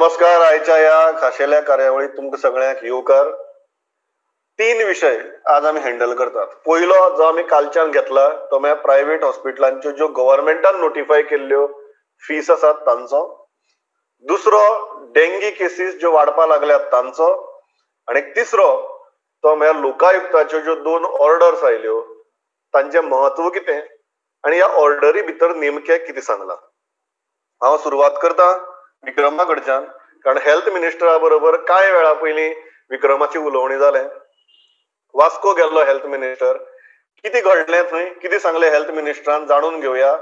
नमस्कार. आयच्या ह्या खाशेल्या कार्यावळीत तुमकां सगळ्यांक येवकार. तीन विशय आज आमी हँडल करतात. पयलो जो आमी कालच्यान घेतला तो म्हळ्यार प्रायव्हेट हॉस्पिटलांच्यो ज्यो गव्हर्मेंटान नोटिफाय केल्ल्यो फीस आसात तांचो. दुसरो डेंगी केसीस ज्यो वाडपा लागल्यात तांचो. आनी तिसरो तो म्हळ्यार लोकायुक्ताच्यो ज्यो दोन ऑर्डर्स आयल्यो तांचें म्हत्व कितें आनी ह्या ऑर्डरी भितर नेमकें कितें सांगलां. हांव सुरवात करता विक्रमा कडच्यान, कारण हेल्थ मिनिस्टरा बरोबर कांय वेळा पयलीं विक्रमाची उलोवणी जालें. वास्को गेल्लो हेल्थ मिनिस्टर, कितें घडलें थंय, कितें सांगलें हेल्थ मिनिस्टरान जाणून घेवया.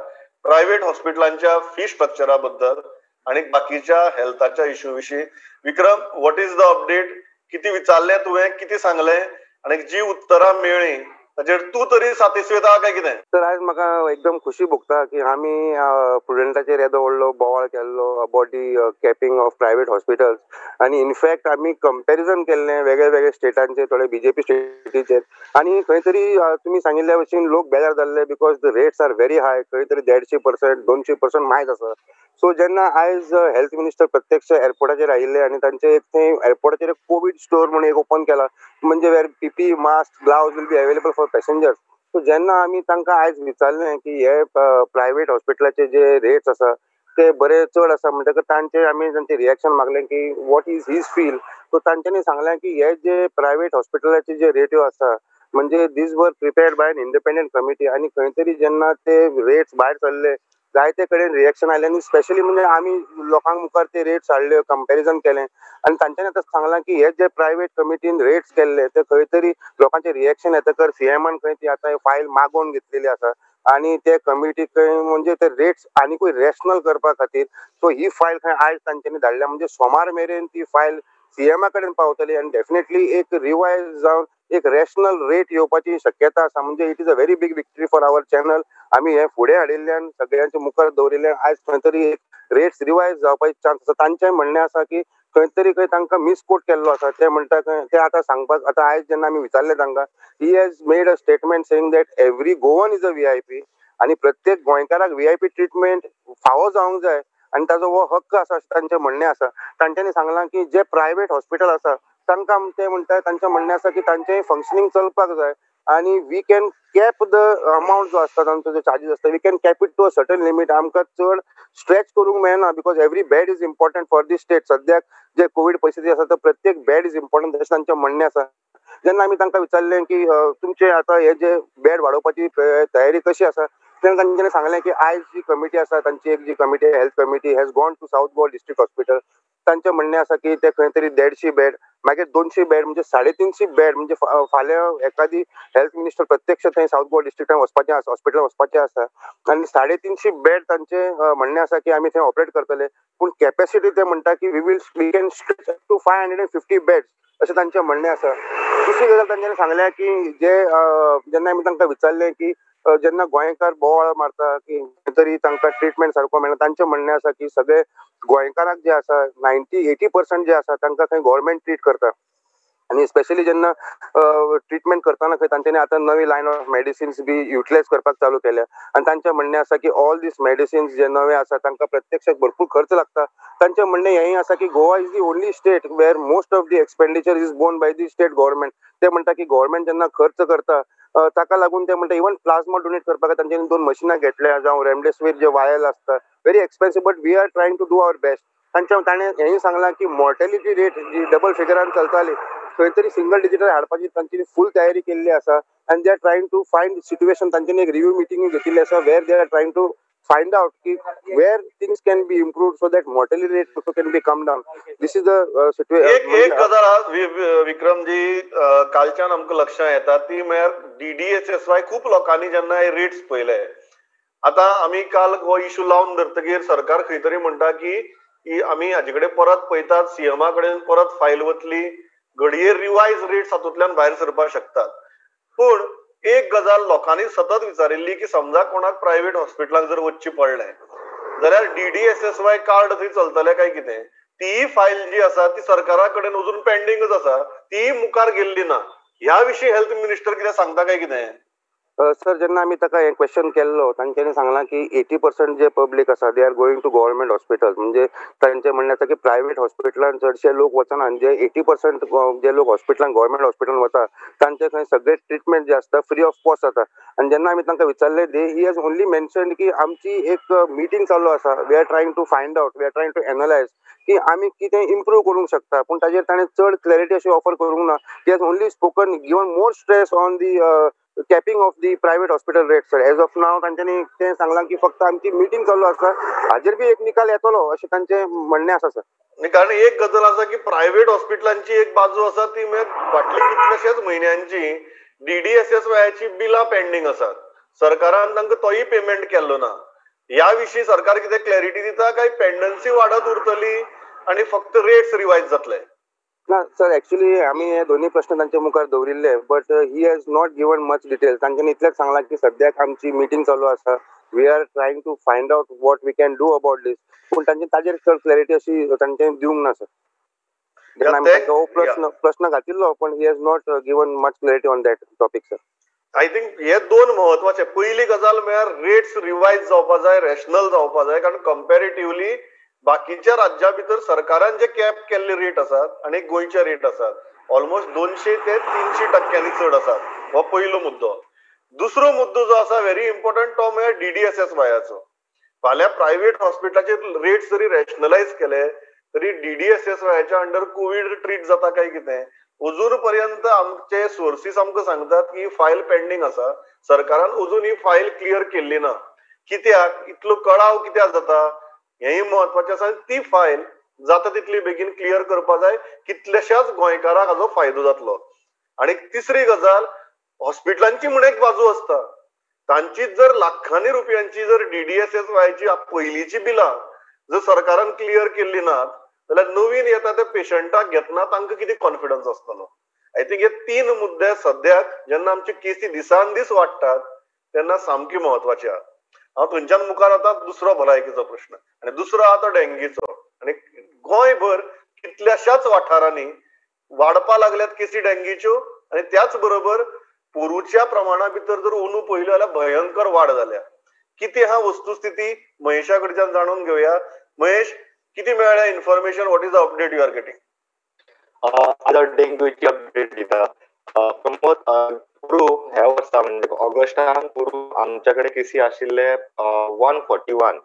प्रायव्हेट हॉस्पिटलांच्या फी स्ट्रक्चरा बद्दल आनी बाकीच्या हेल्थाच्या इश्यू विशीं. Vikram, what is the update? कितें विचारलें तुवें, कितें सांगलें आनी जी उत्तरां मेळ्ळीं ताचेर तूं तरी सातिस्फायड काय कितें? तर आयज म्हाका एकदम खुशी भोगता की आमी प्रुडंटाचेर येदो व्हडलो बोवाळ केल्लो about the capping of private hospitals आनी इनफॅक्ट आमी कंपॅरिजन केल्लें वेगळे वेगळे स्टेटांचे, थोडे बीजेपी स्टेटीचेर, आनी खंय तरी तुमी सांगिल्ल्या भशेन लोक बेजार जाल्ले because the rates are very high. खंय तरी 150%, 200% मायज आसा. सो जेन्ना आयज हेल्थ मिनिस्टर प्रत्यक्ष एअरपोर्टाचेर आयिल्ले आनी तांचे एक थंय एअरपोर्टाचेर कोवीड स्टोर म्हणून एक ओपन केला, म्हणजे where PPE, mask, gloves will be available for passengers. So जेन्ना आमी तांकां आयज विचारलें की हे प्रायव्हेट हॉस्पिटलाचे जे रेट्स आसा ते बरे चड आसा, म्हणटकच तांचे आमी तांचे रिएक्शन मागलें की what is his feel. So तांच्यांनी सांगलें की हे जे प्रायव्हेट हॉस्पिटलाचे जे रेट्यो आसा म्हणजे these were prepared by an independent committee आनी खंय तरी जेन्ना ते रेट्स भायर सरले जायते कडेन रिएक्शन आयलें आनी स्पेशली म्हणजे आमी लोकांक मुखार ते रेट्स हाडले, कंपॅरिजन केलें आनी तांच्यांनी आतां सांगलां की हे जे प्रायव्हेट कमिटीन रेट्स केल्ले ते खंय तरी लोकांचे रिएक्शन येतकर सीएमान खंय ती आतां फायल मागोवन घेतलेली आसा आनी ते कमिटी खंय म्हणजे ते रेट्स आनीकूय रॅशनल करपा खातीर सो ही फायल खंय आयज तांच्यांनी धाडल्या, म्हणजे सोमार मेरेन ती फायल सीएमा कडेन पावतली आनी डेफिनेटली एक रिवायज जावन एक रॅशनल रेट येवपाची शक्यता आसा. म्हणजे it is a very big victory for our channel. आमी हें फुडें हाडिल्ल्यान सगळ्यांच्या मुखार दवरिल्ल्यान आयज खंय तरी एक रेट्स रिवायज जावपाची चान्स आसा. तांचें म्हणणें आसा की खंय तरी खंय तांकां मिसकोट केल्लो आसा. ते म्हणटा खंय ते आतां सांगपाक, आतां आयज जेन्ना आमी विचारलें तांकां, he has made a statement saying that every Goan is a VIP आनी प्रत्येक गोंयकाराक व्हीआयपी ट्रिटमेंट फावो जावंक जाय आनी ताजो हो हक्क आसा अशें तांचें म्हणणें आसा. तांच्यांनी सांगलां की जे प्रायव्हेट हॉस्पिटल आसा तांकां ते म्हणटा, तांचें म्हणणें आसा की तांचें फंक्शनींग चलपाक जाय आनी we can cap the amount जो आसता तांचो जो चार्जीस आसता we can cap it to a certain limit. आमकां चड स्ट्रेच करूंक मेळना because every bed is important for the state. सद्याक जे कोवीड परिस्थिती आसा तर प्रत्येक बेड is important अशें तांचें म्हणणें आसा. जेन्ना आमी तांकां विचारलें की तुमचे आतां हे जे बेड वाडोवपाची तयारी कशी आसा, तेन्ना तांच्यांनी सांगलें की आयज जी कमिटी आसा तांची एक जी committee health committee has gone to South Goa district hospital. तांचें म्हणणें आसा की ते खंय तरी 150 बेड, मागीर 200 बेड, म्हणजे 350 बेड, म्हणजे फाल्यां एखादी हेल्थ मिनिस्टर प्रत्यक्ष थंय सावथ गोवा डिस्ट्रिक्टान वचपाचें आसा, हॉस्पिटलान वचपाचें आसा आनी 350 बेड तांचें म्हणणें आसा की आमी थंय ऑपरेट करतले. पूण कॅपेसिटी ते म्हणटा की we can stretch up to 550 beds अशें तांचें म्हणणें आसा. दुसरी गजाल तांच्यांनी सांगलें की जे जेन्ना आमी तांकां विचारलें की जेन्ना गोंयकार बोवाळ मारता की तरी तांकां ट्रिटमेंट सारको मेळना, तांचें म्हणणें आसा की सगळे गोंयकारांक जे आसा 90-80% जे आसा तांकां खंय गव्हर्मेंट ट्रीट करता आनी स्पेशली जेन्ना ट्रिटमेंट करतना खंय तांच्यांनी आतां नवी line of medicines be utilise करपाक चालू केल्या आनी तांचें म्हणणें आसा की ऑल these medicines जे नवे आसा तांकां प्रत्यक्ष भरपूर खर्च लागता. तांचें म्हणणें हेंय आसा की Goa is the only state where most of the expenditure is borne by the state government. ते म्हणटा की गव्हर्मेंट जेन्ना खर्च करता ताका लागून ते म्हणटा इवन प्लाझ्मा डोनेट करपाक तांच्यांनी 2 मशिनां घेतल्या, जावं रेमडेसिवीर जे वायल आसता very expensive but we are trying to do our best. तांच्या ताणें हेंय सांगलां की मॉर्टेलिटी रेट जी डबल फिगरान चलताली खंय तरी सिंगल डिजिटार हाडपाची तांची फूल तयारी केल्ली आसा आनी they are trying to find situation. तांच्यांनी एक रिव्यू मिटींग घेतिल्ली आसा where they are trying to find out की where things can be improved so that mortality rate also can be come down. This is the situation. एक गजाल विक्रमजी कालच्यान आमकां लक्षां येता ती म्हळ्यार डीडीएसएसवाय खूब लोकांनी जेन्ना हे रेट्स पळयले, आतां आमी काल हो इशू लावन धरतकीर सरकार खंय तरी म्हणटा की आमी हाजे कडेन परत पळयतात, सीएमा कडेन परत फायल वतली, घडये रिवायज रेट्स हातूंतल्यान भायर सरपाक शकतात. पूण एक गजाल लोकांनी सतत विचारिल्ली की समजा कोणाक प्रायव्हेट हॉस्पिटलाक जर वचचें पडलें जाल्यार डीडीएसएसवाय कार्ड थंय चलतलें काय कितें, तीय फायल जी आसा ती सरकारा कडेन अजून पेंडिंगच आसा, तीय मुखार गेल्ली ना. ह्या विशीं हेल्थ मिनिस्टर कितें सांगता काय कितें? सर, जेन्ना आमी ताका हें क्वेश्चन केल्लो तांच्यांनी सांगलां की 80% जे पब्लीक आसा they are going to government hospital. म्हणजे तांचें म्हणणें आसा की प्रायवेट हॉस्पिटलान चडशे लोक वचना आनी जे 80% जे लोक हॉस्पिटलान गव्हर्मेंट हॉस्पिटलान वता तांचे खंय सगळे ट्रिटमेंट जे आसता फ्री ऑफ कॉस्ट जाता. आनी जेन्ना आमी तांकां विचारलें they he has only mention की आमची एक मिटींग चालू आसा, we are trying to find out, we are trying to analyse की आमी कितें इम्प्रूव करूंक शकता. पूण ताजेर ताणें चड क्लॅरिटी अशी ऑफर करूंक ना. He has only spoken given more stress on the capping of the private hospital rate sir. As of now तांच्यांनी तें सांगलां की फक्त आमची मिटींग चालू आसा, हाजेर बी एक निकाल येतलो अशें तांचें म्हणणें आसा सर. कारण एक गजाल आसा की प्रायव्हेट हॉस्पिटलांची एक बाजू आसा ती फाटली कितल्याशाच म्हयन्यांची डीडीएसएसवायाची बिलां पेंडींग आसात, सरकारान तांकां तोय पेमेंट केल्लो ना. ह्या विशीं सरकार कितें क्लॅरिटी दिता काय पेंडन्सी वाडत उरतली आनी फक्त रेट्स रिवायज जातले? ना सर, एक्चुअली आमी हे दोन्ही प्रश्न तांच्या मुखार दवरिल्ले but he has not given much details. तांच्यांनी इतलेंच सांगलां की सद्याक आमची मिटींग चालू आसा, we are trying to find out what we can do about this. पूण तांचे ताजेर चड क्लॅरिटी अशी तांच्यांनी दिवंक ना सर. जेन्ना आमी तांकां हो प्रश्न घातिल्लो पण he has not given much clarity on that topic sir. I think हे दोन महत्वाचे. पयली गजाल म्हळ्यार रेट्स रिवायज जावपा जाय, रॅशनल जावपा जाय, कारण कंपॅरेटिवली बाकीच्या राज्या भितर सरकारान जे कॅप केल्ले रेट आसात आनी गोंयचे रेट आसात ऑलमोस्ट 200 ते 300% चड आसात. हो पयलो मुद्दो. दुसरो मुद्दो जो आसा व्हेरी इम्पॉर्टंट तो म्हळ्यार डीडीएसएसवायाचो. फाल्यां प्रायव्हेट हॉस्पिटलाचे रेट्स जरी रॅशनलायज केले तरी डीडीएसएसवायाच्या अंडर कोवीड ट्रीट जाता काय कितें अजून पर्यंत आमचे सोर्सीस आमकां सांगतात की फायल पेंडींग आसा, सरकारान अजून ही फायल क्लियर केल्ली ना. कित्याक इतलो कळाव कित्याक जाता हेंय म्हत्वाचें आसा. ती फायल जाता तितली बेगीन क्लियर करपा जाय, कितल्याशाच गोंयकारांक हाजो फायदो जातलो. आनी तिसरी गजाल, हॉस्पिटलांची म्हण एक बाजू आसता, तांची जर लाखांनी रुपयांची जर डीडीएसएसवायची पयलींची बिलां जर सरकारान क्लियर केल्ली ना जाल्यार नवीन येता त्या पेशंटाक घेतना तांकां कितें कॉन्फिडन्स आसतलो. I think हे तीन मुद्दे सद्याक जेन्ना आमची केसी दिसान दीस वाडटात तेन्ना सामकी म्हत्वाची आहा. हांव थंयच्यान मुखार वता दुसरो भलायकीचो प्रश्न आनी दुसरो आहा तो डेंगीचो. आनी गोंयभर कितल्याशाच वाठारांनी वाडपा लागल्यात केसी डेंगीच्यो आनी त्याच बरोबर पोरूच्या प्रमाणा भितर जर अंदू पळयलो जाल्यार भयंकर वाड जाल्या. कितें आहा वस्तुस्थिती महेशा कडच्यान जाणून घेवया. महेश, कितें मेळ्ळें information, what is the update you are getting? आतां डेंग्यूची अपडेट दिता प्रमोद. पोरू ह्या वर्सा म्हणजे ऑगस्टान पोरू आमच्या कडेन केसी आशिल्ले 141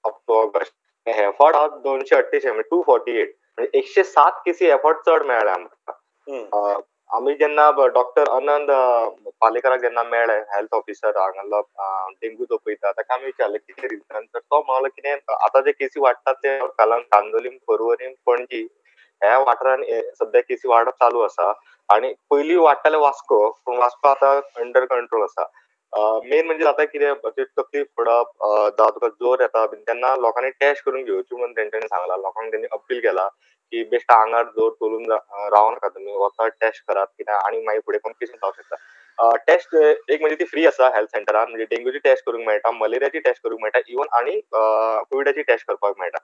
अप टू ऑगस्ट. हे फावट हांव 248 म्हणजे 248 म्हणजे 107 केसी हे फावट चड मेळ्ळे आमकां. आमी जेन्ना डॉक्टर अनंत पालेकराक जेन्ना मेळ्ळे, हेल्थ ऑफिसर हांगासरलो डेंग्यू जो पळयता, ताका आमी विचारलें कितें रिजन, तर तो म्हणलो कितें आतां जे केसी वाडटात ते कांदोलीम, पर्वरीम, पणजी ह्या वाठारान सद्या केसी वाडप चालू आसा. आनी पयलीं वाडटाले वास्को, पूण वास्को आतां अंडर कंट्रोल आसा. मेन म्हणजे आतां कितें तकली फोडप, जावं तुका जोर येता बीन, तेन्ना लोकांनी टेस्ट करून घेवची म्हणून तेंच्यांनी सांगलां. लोकांक तेंणी अपील केला की बेश्टा आंगार जोर चलून रावं नाका, तुमी वता टेस्ट करात कित्याक आनी मागीर फुडें कॉम्प्लिकेशन जावंक शकता. टेस्ट एक म्हणजे ती फ्री आसा हेल्थ सेंटरान, म्हणजे डेंग्यूची टेस्ट करूंक मेळटा, मलेरियाची टेस्ट करूंक मेळटा, इवन आनी कोविडाची टेस्ट करपाक मेळटा.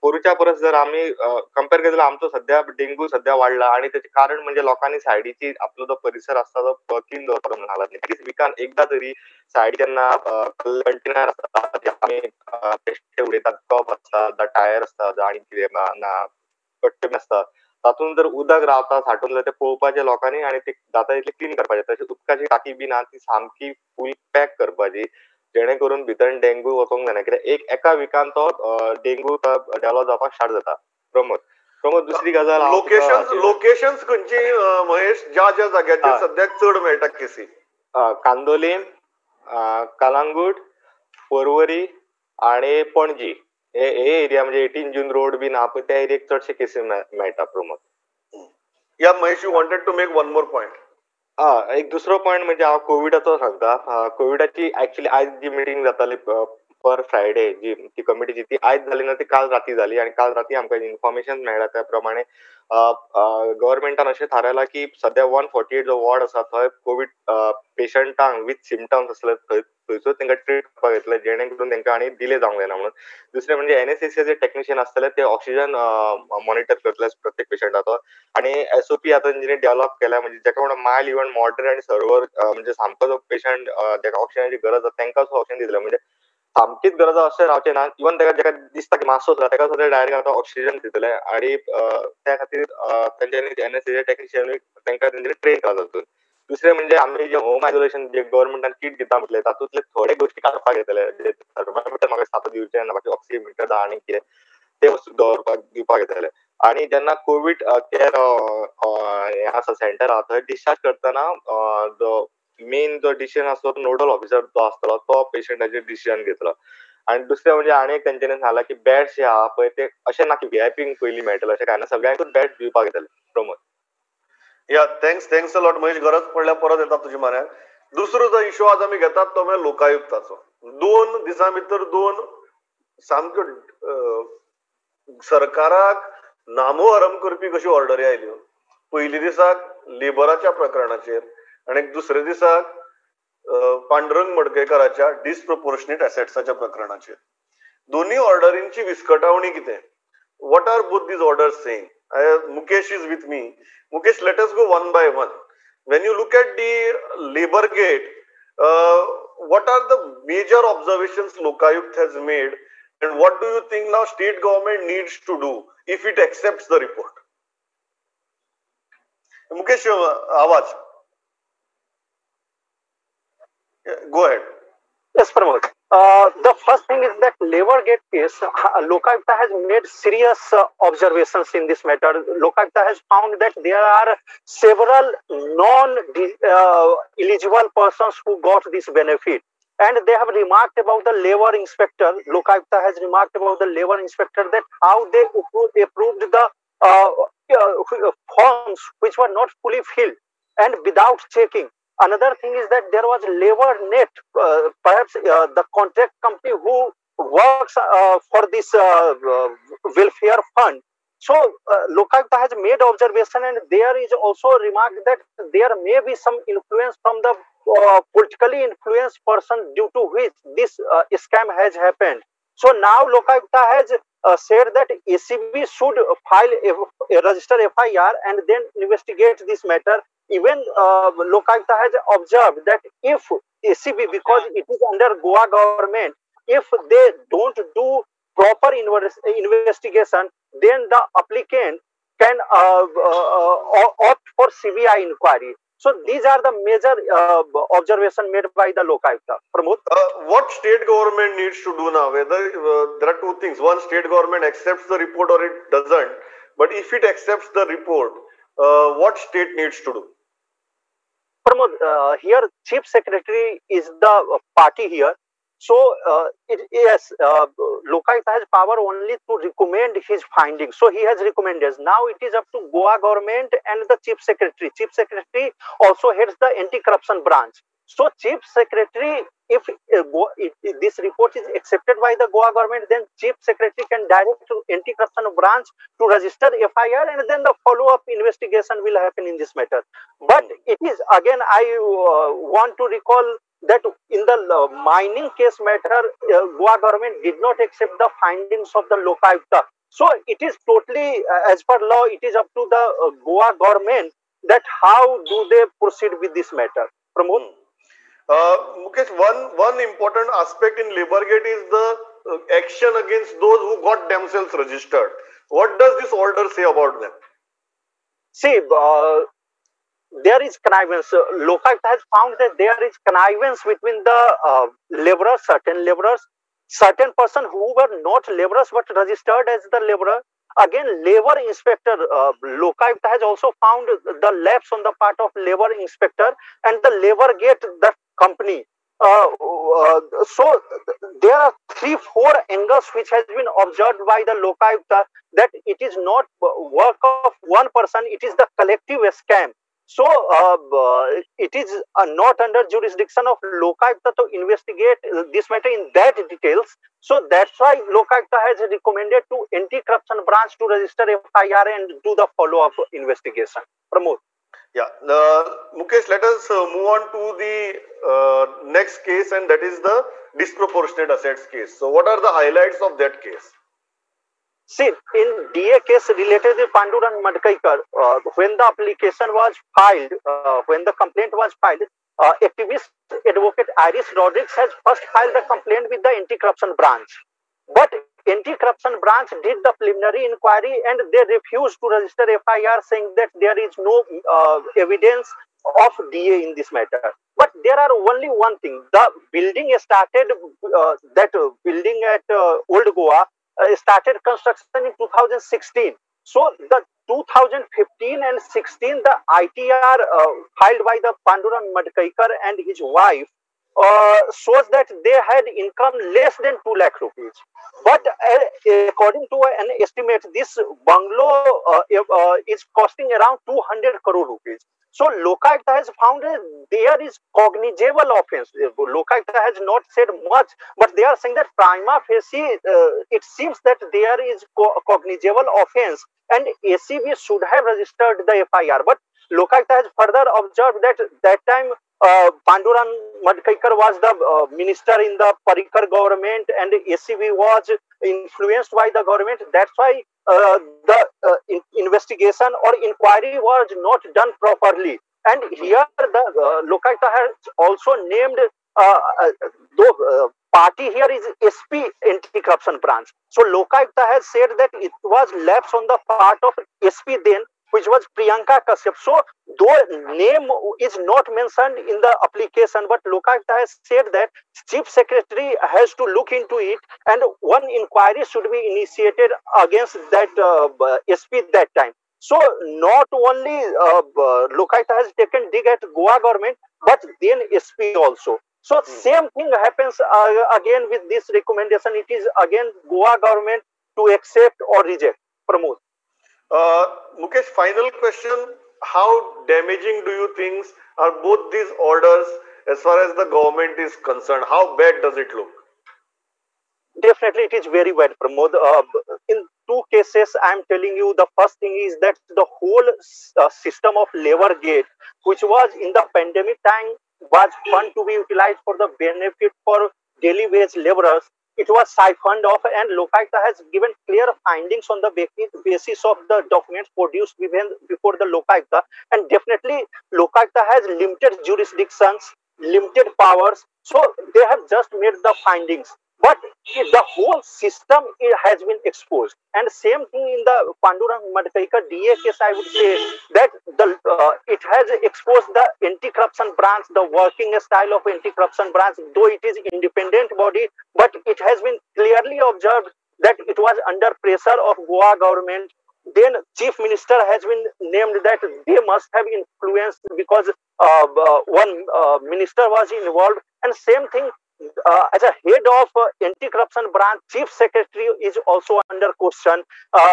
पोरूच्या परस जर आमी कंपेर केले जाल्यार आमचो सद्या डेंग्यू सद्या वाडला आनी तेचें कारण म्हणजे लोकांनी सायडीची आपलो जो परिसर आसता तो क्लीन दवरपाक म्हणून सांगला. एटलीस्ट विकान एकदां तरी सायडी जेन्ना कंटेनर आसता, आमी बेश्टे उडयतात, कप आसता, टायर आसता आनी कितें ना कट्टे आसता, तातूंत जर उदक रावता साठून जाल्यार तें पळोवपाचें लोकांनी आनी ते जाता तितलें क्लीन करपाचें. तशें उदकाची टाकी बी ना ती सामकी फूल पॅक करपाची, जेणे करून भितर डेंग्यू वचोंक जायना, कित्याक एक एका विकान तो डेंग्यू डेव्हलप जावपाक स्टार्ट जाता. प्रमोद, दुसरी गजाल, लोकेशन्स खंयची महेश, ज्या ज्या जाग्याचेर सद्याक चड मेळटा केसी? कांदोलीम, कलांगूट, पर्वरी आनी पणजी हे एरिया, म्हणजे 18 जून रोड बी ना पळय त्या एरियेक चडशे केसी मेळटा. Pramod, yeah Mahesh, you wanted to make one more point. एक दुसरो पॉयंट म्हणजे हांव कोविडाचो सांगता. कोविडाची एक्चुअली आयज जी मिटींग जाताली पर फ्रायडे, जी ती कमिटीची, ती आयज जाली ना, ती काल राती जाली. आनी काल राती आमकां इन्फॉर्मेशन मेळ्ळा त्या प्रमाणे गव्हर्मेंटान अशें थारायलां की सद्या 148 जो वॉर्ड आसा थंय कोवीड पेशंटांक विथ सिमटम्स आसले थंयसर तांकां ट्रीट करपाक येतले, जेणे करून तांकां आनी डिले जावंक जायना म्हणून. दुसरें म्हणजे एनएसएसचे टेक्निशियन आसतले ते ऑक्सिजन मॉनिटर करतले प्रत्येक पेशंटाचो. आनी एसओपी आतां तेंच्यांनी डेव्हलप केल्या, म्हणजे जाका म्हणून मायल्ड इवन मॉडरेट आनी सर्वर, म्हणजे सामको जो पेशंट जाका ऑक्सिजनाची गरज आसा तांकां ऑक्सिजन दितले. म्हणजे सामकीच गरज अशें रावचें ना, इवन ताका जाका दिसता की मातसो ताका सुद्दां डायरेक्ट आतां ऑक्सिजन दितले. आनी त्या खातीर तेंच्यांनी एनएसएसचे टेक्निशियन तांकां तेंच्यांनी ट्रेन केला तातूंत. दुसरें म्हणजे आमी जे होम आयसोलेशन जे गव्हर्मेंटान किट दिता म्हटलें तातूंतले थोडे गोश्टी काडपाक येतले, थर्मामीटर म्हाका दिसता दिवचें ना, बाकी ऑक्सिमीटर आनी कितें ते वस्तू दवरपाक दिवपाक येतले. आनी जेन्ना कोवीड केअर हें आसा सेंटर आसा थंय डिस्चार्ज करतना जो मेन जो डिसिजन आसतो तो नोडल ऑफिसर जो आसतलो तो पेशंटाचेर डिसिजन घेतलो. आनी दुसरें म्हणजे आनी एक तेंच्यांनी सांगलां की बेड्स जे आहा पळय ते अशें ना की व्हीआयपींक पयलीं मेळटले अशें कांय ना, सगळ्यांकूच बेड्स दिवपाक येतले. Pramod. Yeah, thanks a lot Mahesh. गरज पडल्यार परत येता तुज्या म्हऱ्यान. दुसरो जो इशू आज आमी घेतात तो म्हळ्यार लोकायुक्ताचो. 2 दिसां भितर 2 सामक्यो सरकाराक नामोहरम करपी कश्यो ऑर्डरी आयल्यो. पयली दिसाक लेबराच्या प्रकरणाचेर आनी दुसऱ्या दिसाक पांडुरंग मडकयकाराच्या डिसप्रपोर्शनेट एसेट्साच्या प्रकरणाचेर. दोन्ही ऑर्डरींची विस्कटावणी कितें? What are both these orders saying? Mukesh is with me. Mukesh, let us go one by one. When you look at the Labour Gate, what are the major observations Lokayukt has made and what do you think now state government needs to do if it accepts the report? Mukesh, आवाज. Go ahead. Yes, Pramod. The first thing is that Labour Gate case, Lokayukta has made serious observations in this matter. Lokayukta has found that there are several non-eligible persons who got this benefit. And they have remarked about the labor inspector. Lokayukta has remarked about the labor inspector that how they approved the forms which were not fully filled and without checking. Another thing is that there was labor net, perhaps the contract company who works for this welfare fund. So Lokayukta has made observation, and there is also a remark that there may be some influence from the politically influenced person due to which this scam has happened. So now Lokayukta has said that ACB should file a register FIR and then investigate this matter. Even Lokayukta has observed that if ACB, because it is under Goa government, if they don't do proper investigation, then the applicant can opt for CBI inquiry. So these are the major observation made by the Lokayukta. Pramod? What state government needs to do now? Whether there are two things. One, state government accepts the report or it doesn't. But if it accepts the report, what state needs to do? Pramod, here Chief Secretary is the party here. So, Lokayukta has power only to recommend his findings. So, he has recommended. Now, it is up to Goa government and the Chief Secretary. Chief Secretary also heads the anti-corruption branch. So, Chief Secretary, if this report is accepted by the Goa government, then Chief Secretary can direct to anti-corruption branch to register FIR, and then the follow-up investigation will happen in this matter. But it is, again, I want to recall that in the mining case matter, Goa government did not accept the findings of the Lokayukta. So it is totally, as per law, it is up to the Goa government that how do they proceed with this matter. Pramod? Mukesh, one important aspect in Labour Gate is the action against those who got themselves registered. What does this order say about them? See, there is connivance. Lokayukta has found that there is connivance between the laborers, certain person who were not laborers but registered as the laborer. Again, labor inspector, Lokayukta has also found the lapse on the part of labor inspector and the Labour Gate, the company. So there are 3-4 angles which has been observed by the Lokayukta, that it is not work of one person, it is the collective scam. So it is not under jurisdiction of Lokayukta to investigate this matter in that details. So that's why Lokayukta has recommended to anti-corruption branch to register FIR and do the follow-up investigation. Pramod. Yeah, Mukesh, let us move on to the next case, and that is the disproportionate assets case. So what are the highlights of that case? See, in DA case related to Pandurang Madkaikar, when the application was filed, when the complaint was filed, activist advocate Iris Rodriguez has first filed the complaint with the anti-corruption branch. But anti-corruption branch did the preliminary inquiry and they refused to register FIR, saying that there is no evidence of DA in this matter. But there are only one thing. The building started, that building at Old Goa, started construction in 2016. So the 2015 and 16, the ITR filed by the Pandurang Madkaikar and his wife shows that they had income less than 2 lakh rupees. But according to an estimate, this bungalow is costing around 200 crore rupees. So Lokayukta has found there is cognizable offense. Lokayukta has not said much, but they are saying that prima facie, it seems that there is cognizable offense and ACB should have registered the FIR. But Lokayukta has further observed that that time Pandurang Madkaikar was the minister in the Parrikar government and ACB was influenced by the government. That's why the investigation or inquiry was not done properly. And here the Lokayukta has also named the party here is SP anti-corruption branch. So Lokayukta has said that it was lapse on the part of SP then, which was Priyanka Kashyap. So though name is not mentioned in the application, but Lokayukta has said that Chief Secretary has to look into it and one inquiry should be initiated against that SP that time. So not only Lokayukta has taken dig at Goa government, but then SP also. So same thing happens again with this recommendation. It is again Goa government to accept or reject. Pramod. Mukesh, final question. How damaging do you think are both these orders as far as the government is concerned? How bad does it look? Definitely, it is very bad, Pramod. In two cases, I am telling you, the first thing is that the whole system of labor gate, which was in the pandemic time, was fund to be utilized for the benefit for daily wage laborers. It was siphoned off, and Lokayukta has given clear findings on the basis of the documents produced before the Lokayukta. And definitely, Lokayukta has limited jurisdictions, limited powers. So they have just made the findings. But the whole system has been exposed. And same thing in the Pandurang Madkaikar DA case, I would say that the it has exposed the anti-corruption branch, the working style of anti-corruption branch, though it is independent body, but it has been clearly observed that it was under pressure of Goa government. Then Chief Minister has been named that they must have influenced because one minister was involved. And same thing, as a head of anti-corruption branch, Chief Secretary is also under question.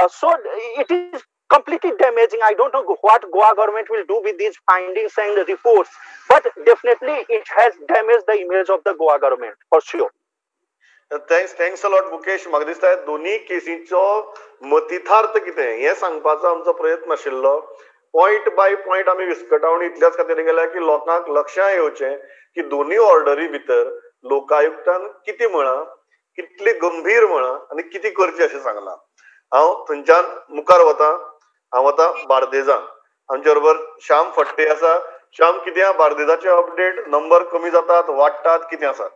So it is completely damaging. I don't know what Goa government will do with these findings and reports, but definitely it has damaged the image of the Goa government for sure. Thanks a lot, Mukesh. म्हाका दिसता दोन्ही केसींचो मतिथार्थ कितें हें सांगपाचो आमचो प्रयत्न आशिल्लो. Point बाय point आमी विस्कटावणी इतल्याच खातीर केल्या की लोकांक लक्षां येवचें की दोन्ही ऑर्डरी भितर लोकायुक्तान कितें म्हळां, कितली गंभीर म्हळां आनी कितें करचें अशें सांगलां. हांव थंयच्यान मुखार वता, हांव वता बार्देजान. आमचे बरोबर श्याम फट्टे आसा. श्याम, कितें आहा बार्देजाचे अपडेट? नंबर कमी जातात, वाडटात, कितें आसा?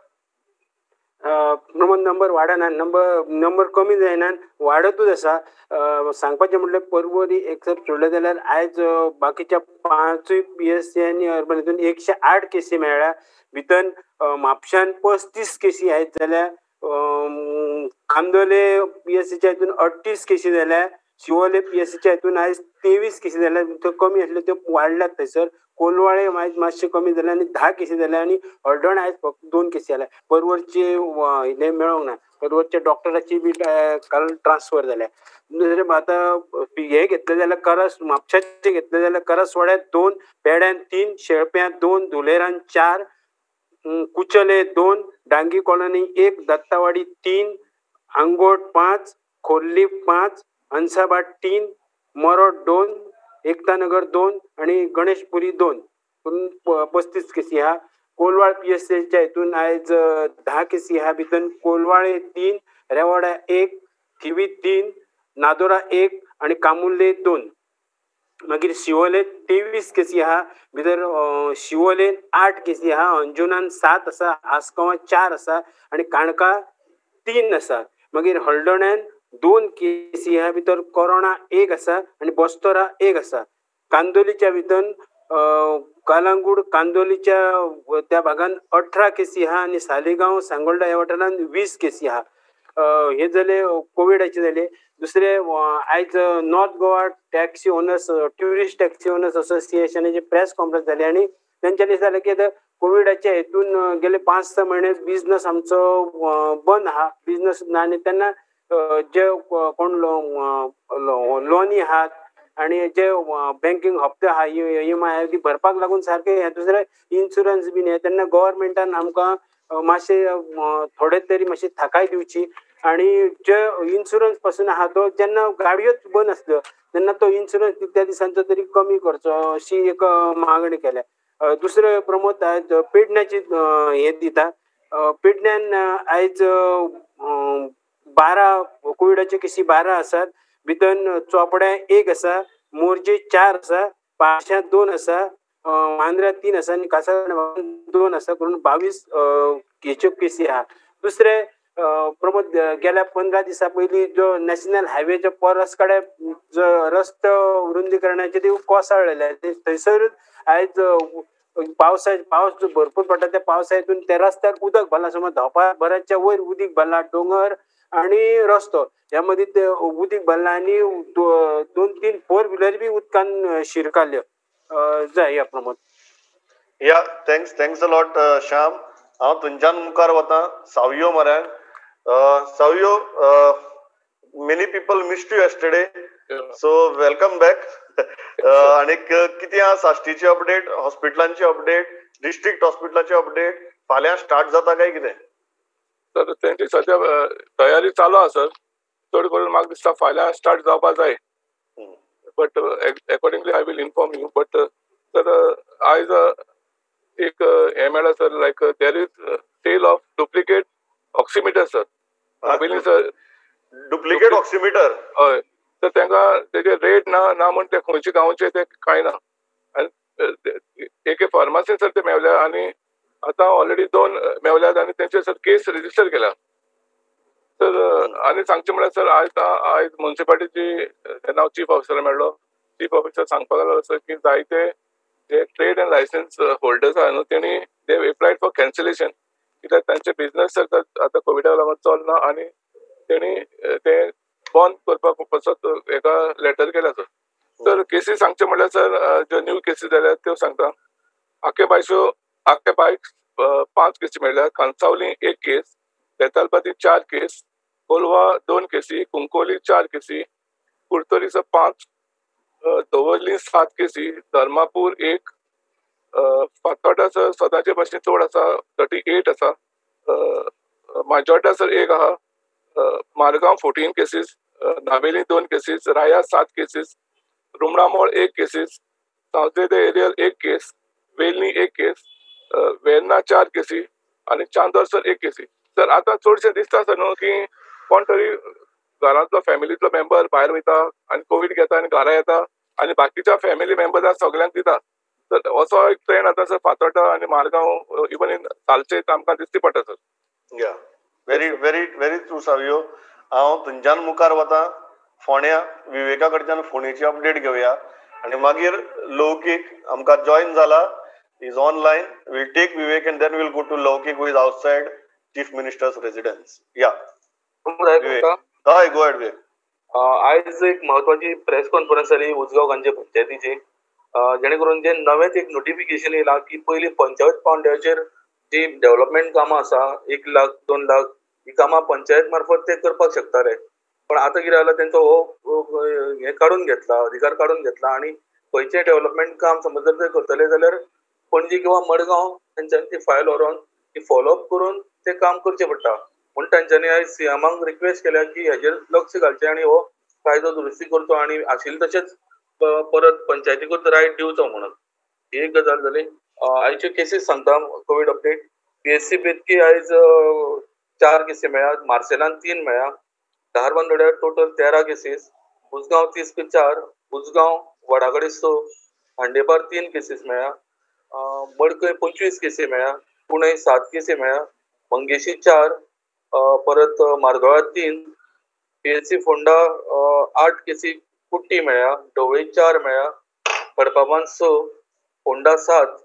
नंबर वाडना, नंबर कमी जायना, वाडतूच आसा. सांगपाचें म्हटल्यार परवरी एक जर सोडलें जाल्यार आयज बाकीच्या 5 पी एस सी आनी अर्बन हितून 108 केसी मेळ्ळ्या. भितर म्हापशान 35 केसी आयज जाल्या, कांदोले पी एस सीच्या हितून 38 केसी जाल्या, शिवोले पी एस सीच्या हितून आयज 23 केसी जाल्या, त्यो कमी आसल्यो त्यो वाडल्यात थंयसर. कोलवाळे आयज मातशें कमी जाले आनी 10 केसी जाल्या आनी हळदोण आयज फक्त 2 केसी जाल्या. परवरचे हें मेळोंक ना. पर्वरच्या डॉक्टराची बी काल ट्रान्सफर जाल्या. दुसरें आतां हे घेतले जाल्यार करस म्हापशाचे घेतले जाल्यार करसवाड्यात 2, पेड्यान 3, शेळप्यां 2, धुलेरान 4, कुचले 2, डांगी कॉलनी 1, दत्तावाडी 3, आंगोट 5, खोर्ली 5, अन्साबाट 3, मरोड 2, एकतानगर 2 आनी गणेशपुरी 2 करून 35 केसी आहा. कोलवाळ पीएससीच्या हितून आयज 10 केसी आहा. भितर कोलवाळे 3, रेवाडा 1, थिवी 3, नादोरा 1 आनी कामुर्ले 2. मागीर शिवोले 23 केसी आहा. भितर शिवोले 8 केसी आहा, अंजुनान 7 आसा, आसगांवां 4 आसा आनी काणका 3 आसा. मागीर हळदोण्यान 2 केसी आहा, भितर कोरोना 1 आसा आनी बस्तोरा 1 आसा. कांदोलीच्या भितर कालांगूड कांदोलीच्या त्या भागान 18 केसी आहा आनी सालिगांव सांगोल्डा ह्या वाठारान 20 केसी आहा. हे जाले कोविडाचे जाले. दुसरे आयज North Goa taxi owners tourist taxi owners असोसिएशनाची press conference जाली आनी तेंच्यांनी जालें की आतां कोविडाच्या हेतून गेले 5-6 म्हयने बिजनस आमचो बंद आहा, बिजनस ना आनी तेन्ना जे कोण लोनी आहात आनी जे बँकींग हप्ते आहा EMI ती भरपाक लागून सारकें हें. दुसरें इन्शुरन्स बीन हें तेन्ना गव्हर्मेंटान आमकां मातशें थोडे तरी मातशी थाकाय दिवची आनी जे इन्शुरन्स पासून आहा तो जेन्ना गाडयोच बंद आसल्यो तेन्ना तो इन्शुरन्स त्या दिसांचो तरी कमी करचो अशी एक मागणी केल्या. दुसरें प्रमोद आयज पेडण्याची हें दिता. पेडण्यान आयज 12 कोविडाच्यो केसी 12 आसात. भितर चोपड्या 1 आसा, मोरजे 4 आसा, पाशां 2 आसा, मांद्र्या 3 आसा आनी कासारवाड 2 आसा करून 22 हेच्यो केसी आहा. दुसरें प्रमोद गेल्या 15 दिसां पयलीं जो नॅशनल हायवेचो परस कडेन जो रस्तो रुंदीकरणाचे ती कोसळ्ळेले थंयसर आयज पावस जो भरपूर पडटा त्या पावसा हितून त्या रस्त्यार उदक भरलां, समज धांवपा बऱ्याच्या वयर उदीक भरलां, दोंगर आनी रस्तो ह्या मदीं ते उदीक भरलां आनी 2-3 फोर व्हिलर बी उदकान शिरकाल्यो. जाय या Pramod. Yeah thanks thanks a lot Shyam. हांव थंयच्यान मुखार वता सावयो मऱ्यान. Savio, many people missed you yesterday, so welcome back. आनीक कितें आहा साश्टीची अपडेट, हॉस्पिटलांची अपडेट, डिस्ट्रिक्ट हॉस्पिटलाची अपडेट, फाल्यां स्टार्ट जाता काय कितें? सर तेंची सद्या तयारी चालू आसा सर, चड करून म्हाका दिसता फाल्यां स्टार्ट जावपा जाय, but accordingly I will inform you. But sir आयज एक हें मेळ्ळा sir, like there is sale of duplicate oximeter sir. Navelim sir duplicate oximeter? हय तर तांकां तेजे रेट ना ना म्हण ते खंयचे गांवचे ते कांय ना आनी एके फार्मासीन सर ते मेवल्या आनी आतां ऑलरेडी 2 मेवल्यात आनी तेंचे सर केस रजिस्टर केल्या सर. आनी सांगचें म्हळ्यार सर आयज आयज मुन्सिपालिटीची जेन्ना हांव चीफ ऑफिसर मेळ्ळो, चीफ ऑफिसर सांगपाक लागलो सर की जायते जे ट्रेड एंड लायसन्स होल्डर्स आहा न्हू तेणी they applied for cancellation, कित्याक तांचे बिजनस सर आतां कोविडाक लागून चलना आनी तेणी ते बंद करपाक पासत एका लेटर केल्या सर. सर केसी सांगचे म्हळ्यार सर ज्यो न्यू केसी जाल्यात त्यो सांगता. आखे बायश्यो आखे बायक 5 केसी मेळ्ळ्या, खानसावली 1 केस, बेतालबाती 4 केस, कोलवा 2 केसी, कुंकोली 4 केसी, कुर्तोरी सर 5, दवर्ली 7 केसी, धर्मापूर 1, फातोर्डा सर सदांचे भाशेन चड आसा 38 आसा, माजोर्डा सर 1 आहा, मारगांव 14 केसीस, नावेली 2 केसीस, राया 7 केसीस, रुमडामोळ 1 केसीस, सावजे एरियल 1 केस, वेलनी 1 केस, वेर्ना 4 केसी आनी चांदोर सर 1 केसी. सर आतां चडशें दिसता सर न्हू की कोण तरी घरांतलो फॅमिलींतलो मेंबर भायर वयता आनी कोवीड घेता आनी घरा येता आनी बाकीच्या फॅमिली मेंबर्सांक सगल्यांक दिता. तर असो एक ट्रेंड आतां सर फातोर्डा आनी मारगांव इवन इन सालचे आमकां दिश्टी पडटा sir. Yeah very very very true Savio. हांव थंयच्यान मुखार वता फोंड्या विवेका कडच्यान फोंडेची अपडेट घेवया आनी मागीर लौकीक आमकां जॉयन जाला, is online. Will take Vivek and then will go to Laukik who is outside chief minister's residence. Yeah हय, गो अहेड विवेक. आयज एक महत्वाची प्रेस कॉन्फरन्स जाली उजगांव गांजे पंचायतीची, जेणे करून जे नवेंच एक नोटिफिकेशन येयलां की पयलीं पंचायत पावंड्याचेर जी डेव्हलपमेंट कामां आसा 1 लाख 2 लाख ही कामां पंचायत मार्फत ते करपाक शकताले. पण आतां कितें जालां, तेंचो हो हें काडून घेतला, अधिकार काडून घेतला आनी खंयचें डेव्हलपमेंट काम समज जर ते करतले जाल्यार पणजी किंवा मडगांव तेंच्यांनी ती फायल व्हरोन ती फॉलोअप करून ते काम करचें पडटा. म्हूण तेंच्यांनी आयज सीएमाक रिक्वेस्ट केल्या की हेजेर लक्ष घालचें आनी हो कायदो दुरुस्ती करचो आनी आशिल्ले तशेंच परत पंचायतीकूच रायट दिवचो म्हणून. ही एक गजाल जाली. आयच्यो केसीस सांगता, कोवीड अपडेट. पीएससी बेतकी आयज 4 केसी मेळ्ळ्या, मार्सेलान 3 मेळ्ळ्या, धारबांदोड्यार टोटल 13 केसीस, उजगांव 3 4, उजगांव वडा कडेन 6, खांडेपार 3 केसीस मेळ्ळ्या, मडकय 25 केसी मेळ्ळ्या, पुणे 7 केसी मेळ्ळ्या, मंगेशी 4, परत मार्दोळा 3, पीएससी फोंडा 8 केसी कुट्टी मेळ्ळ्या, ढवळी 4 मेळ्ळ्या, खडपाबांद 6, फोंडा 7,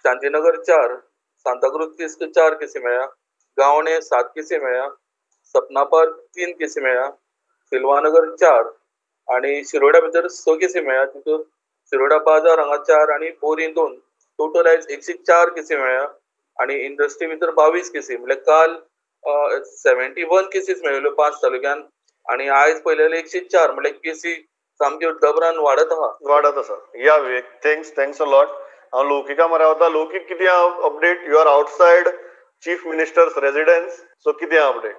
शांतीनगर 4, सांताक्रूज 3 4 केसी मेळ्ळ्या, गावणे 7 केसी मेळ्ळ्या, सपना पार्क 3 केसी मेळ्ळ्या, सिल्वानगर 4 आनी शिरोडा भितर 6 केसी मेळ्ळ्या. तितून शिरोडा बाजार हांगा 4 आनी बोरी 2. टोटल आयज 104 केसी मेळ्ळ्या आनी इंडस्ट्री भितर 22 केसी. म्हणल्यार काल 71 केसीस मेळिल्ल्यो 5 तालुक्यान आनी आयज पळयलें 104, म्हणल्यार केसी सामक्यो दबरान वाडत आहा. वाडत आसा. या Vivek, thanks, thanks a lot. हांव लौकिका मरे वता. लौकीक, कितें update? You are outside Chief Minister's residence, so कितें अपडेट?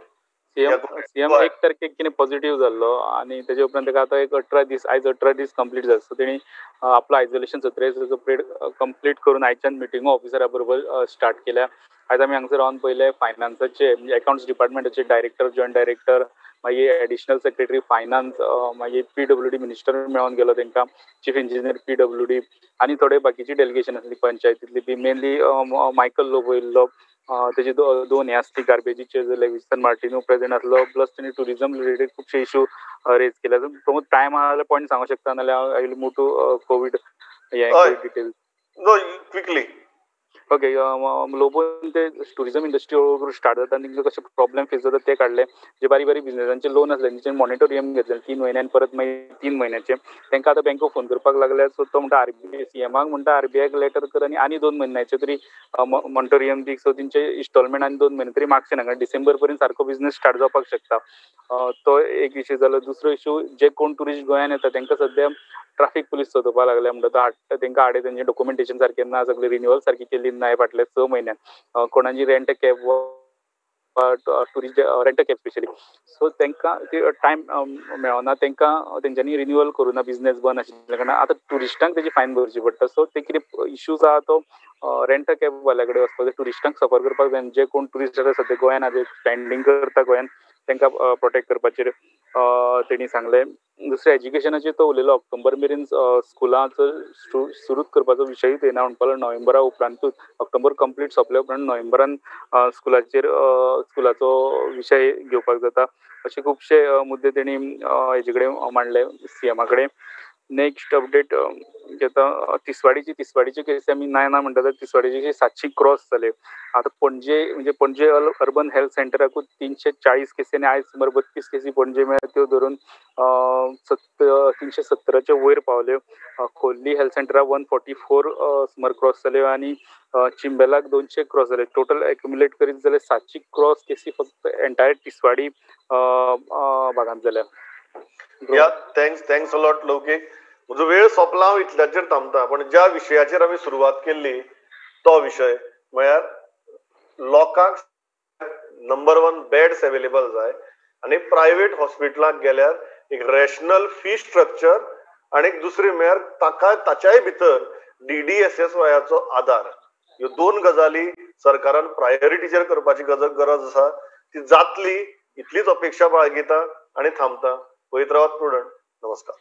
सीएम सीएम 1 तारखेक कितें पॉझिटिव्ह जाल्लो आनी तेजे उपरांत ताका आतां एक 18 दीस, आयज 18 दीस कंप्लीट जाता. सो तेणी आपलो आयसोलेशन 17 दिसाचो पिरियड कंप्लीट करून आयच्यान मिटिंगो ऑफिसरा बरोबर स्टार्ट केल्या. आयज आमी हांगसर रावन पयले फायनान्साचे म्हणजे अकाउंट्स डिपार्टमेंटाचे डायरेक्टर, जॉयंट डायरेक्टर, मागीर एडिशनल सेक्रेटरी फायनान्स, मागीर पीडब्ल्यूडी मिनिस्टर मेळोन गेलो तांकां, चीफ इंजिनियर पीडब्ल्यूडी आनी थोडे बाकीची डेलिगेशन आसली पंचायतींतली बी. मेनली मायकल लोबो येयल्लो. तेजी दोन हे आसली गार्बेजीचेर लेविसन मार्टिनो प्रेझेंट आसलो. प्लस तेणी टुरिजम रिलेटेड खुबशे इशू रेज केले. प्रमोद, टायम आहा जाल्यार पॉयंट सांगूंक शकता, नाल्यार I will move to COVID हे details. No, quickly. Okay, लोबोन ते टुरिजम इंडस्ट्री हळूहळू स्टार्ट जाता आनी तांकां कशे प्रॉब्लेम फेस जाता ते काडले. जे बारीक बारीक बिजनेसांचे लोन आसले तेंचे मॉरेटोरियम घेतले 3 म्हयने आनी परत मागीर 3 म्हयन्याचे. तांकां आतां बँको फोन करपाक लागल्या. सो तो म्हणटा आरबीआय, सीएमाक म्हणटा आरबीआयक लेटर कर आनी आनी 2 म्हयन्याचे तरी मॉरेटोरियम दी. सो तेंचे इन्स्टॉलमेंट आनी 2 म्हयने तरी मागचे ना, कारण डिसेंबर पर्यंत सारको बिजनेस स्टार्ट जावपाक शकता. तो एक इशू जालो. दुसरो इशू, जे कोण टुरिस्ट गोंयान येता तांकां सद्या ट्राफीक पुलीस सोदपाक लागल्या. म्हणटा तो हाडटा तांकां आडे, तेंचें डॉक्युमेंटेशन सारकें ना, सगळें रिन्युअल सारकी केल्ली ना. फाटल्या 6 म्हयन्यान कोणाची rent cab, tourist rent cab specially, so तांकां ती टायम मेळना, तांकां तेंच्यांनी रिन्युअल करूं ना, बिजनेस बंद आशिल्ल्या कारणान आतां टुरिस्टांक तेजी फायन भरची पडटा. सो ते कितें इश्यूज आहा तो रेंट कॅब वाल्या कडेन वचपाक जाय. टुरिस्टांक सफर करपाक जायना. जे कोण टुरिस्ट आसा सद्या गोंयान आसा, स्टँडींग करता गोंयान, तांकां प्रोटेक्ट करपाचेर तेणी सांगलें. दुसरें एज्युकेशनाचेर तो उलयलो. ऑक्टोबर मेरेन स्कुलां सुरूच करपाचो विशयूच येना म्हणपाक लागलो. नोव्हेंबरा उपरांतूच, ऑक्टोबर कंप्लीट सोंपल्या उपरांत नोव्हेंबरान स्कुलाचेर स्कुलाचो विशय घेवपाक जाता, अशे खुबशे मुद्दे तेणी हेजे कडेन मांडले, सीएमा कडेन. नेक्स्ट अपडेट घेता तिसवाडीची. तिसवाडीची केस आमी ना ना म्हणटा तर तिसवाडीची 700 क्रॉस जाले आतां. पणजे म्हणजे पणजे अर्बन हेल्थ सेंटराकूच 340 केसी आनी आयज सुमार 32 केसी पणजे मेळ्ळ्या, त्यो धरून 370च्या वयर पावल्यो. खोर्ली हेल्थ सेंटराक 144 सुमार क्रॉस जाल्यो आनी चिंबेलाक 200 क्रॉस जाले. टोटल एक्युमुलेट करीत जाल्यार 700 क्रॉस केसी फक्त एंटायर तिसवाडी भागांत जाल्या. Yeah, thanks, thanks a lot लौकीक. म्हजो वेळ सोंपला, हांव इतल्याचेर थांबता. पण ज्या विशयाचेर आमी सुरवात केल्ली तो विशय म्हळ्यार लोकांक नंबर वन बेड्स अवेलेबल जाय आनी प्रायवेट हॉस्पिटलाक गेल्यार एक रॅशनल फी स्ट्रक्चर आनी दुसरी म्हळ्यार ताका ताच्याय भितर डीडीएसएसवायाचो आदार. ह्यो दोन गजाली सरकारान प्रायोरिटीचेर करपाची गरज आसा. ती जातली इतलीच अपेक्षा बाळगिता आनी थांबता. पळयत रावात प्रुडंट. नमस्कार.